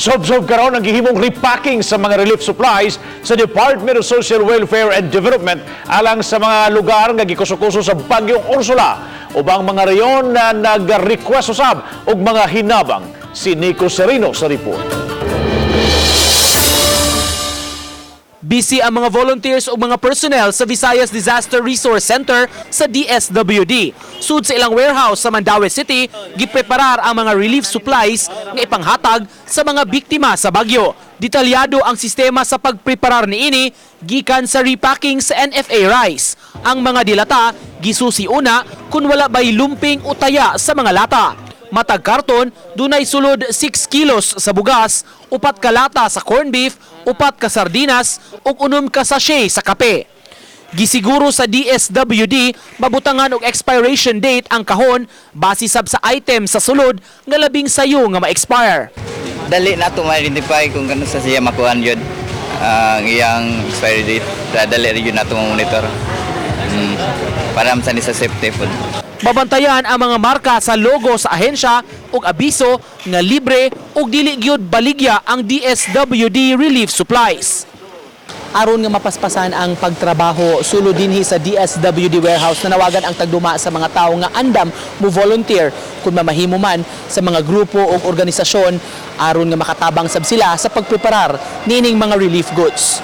Sob-sob karon ang gihimong repacking sa mga relief supplies sa Department of Social Welfare and Development alang sa mga lugar nga gikuso-kuso sa Bagyong Ursula ubang mga reyon na nag-request usab og mga hinabang. Si Nico Serino sa report. Busy ang mga volunteers ug mga personnel sa Visayas Disaster Resource Center sa DSWD. Sud sa ilang warehouse sa Mandaue City, gipreparar ang mga relief supplies nga ipanghatag sa mga biktima sa bagyo. Detalyado ang sistema sa pagpreparar niini gikan sa repacking sa NFA rice. Ang mga dilata gisusi una kung wala bay lumping o taya sa mga lata. Matag karton, dunay sulod 6 kilos sa bugas, 4 ka lata sa corned beef, 4 ka sardinas, ug 6 ka sachet sa kape. Gisiguro sa DSWD, mabutangan og expiration date ang kahon base sab sa item sa sulod nga labing sayo nga ma-expire. Dali na to ma-identify kung kano sa siya makuhan yun ang iyang expiry date. Dali rin yun nato monitor para sa ni sa safety food. Babantayan ang mga marka sa logo sa ahensya ug abiso nga libre ug dili gyud baligya ang DSWD relief supplies. Aron nga mapaspasan ang pagtrabaho sulod dinhi sa DSWD warehouse, nanawagan ang tagduma sa mga tawo nga andam mo volunteer kung mamahimo man sa mga grupo o organisasyon aron nga makatabang sab sila sa pagpreparar nining mga relief goods.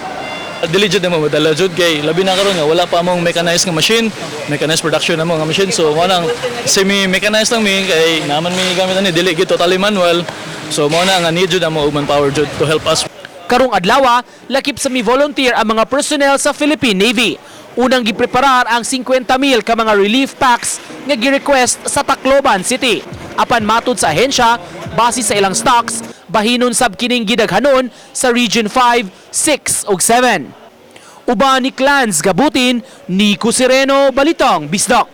Dili jud namo madala jud kay labi na karon nga wala pa among mechanized nga machine, mechanized production namo nga machine. So mo nang semi mechanized lang mi kay naman mi gamit ani, dili gyud totally manual. So mo na nga need jud amo og manpower jud to help us. Karong adlaw, lakip sa mi volunteer ang mga personnel sa Philippine Navy. Unang gipreparar ang 50,000 ka mga relief packs nga gi-request sa Tacloban City. Apan matud sa ahensya, base sa ilang stocks, bahinon sab kining gidaghanon sa Region 5, 6 ug 7. Uban ni Clans Gabutin, Nico Sereno, Balitang Bisdak.